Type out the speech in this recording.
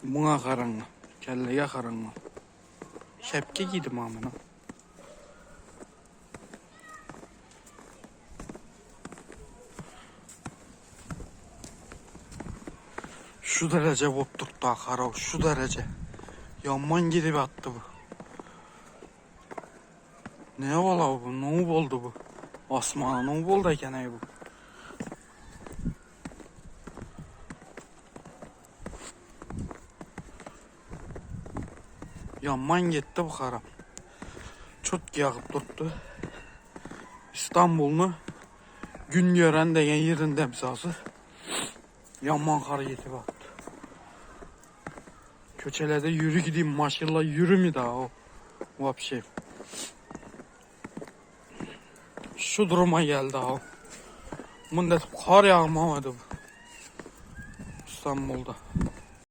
Muňa garaň. Kellege garaň. Şäpke giydim amına. Şu derece bolup durdy karaw, şu derece. Yaman gidip attı bu. Ne ola bu? Ne oldu bu? Osman'a ne oldu eken ey bu? Yaman gitti bu haram. Çok yağıp durdu. İstanbul'nu gün gören degen yerinde misası. Yaman kar yetip attı. Köçelerde yürü gideyim maşallah yürü mü daha o? Vapşe. Şu duruma geldi ha. Bunda kar yağmamadı bu. İstanbul'da.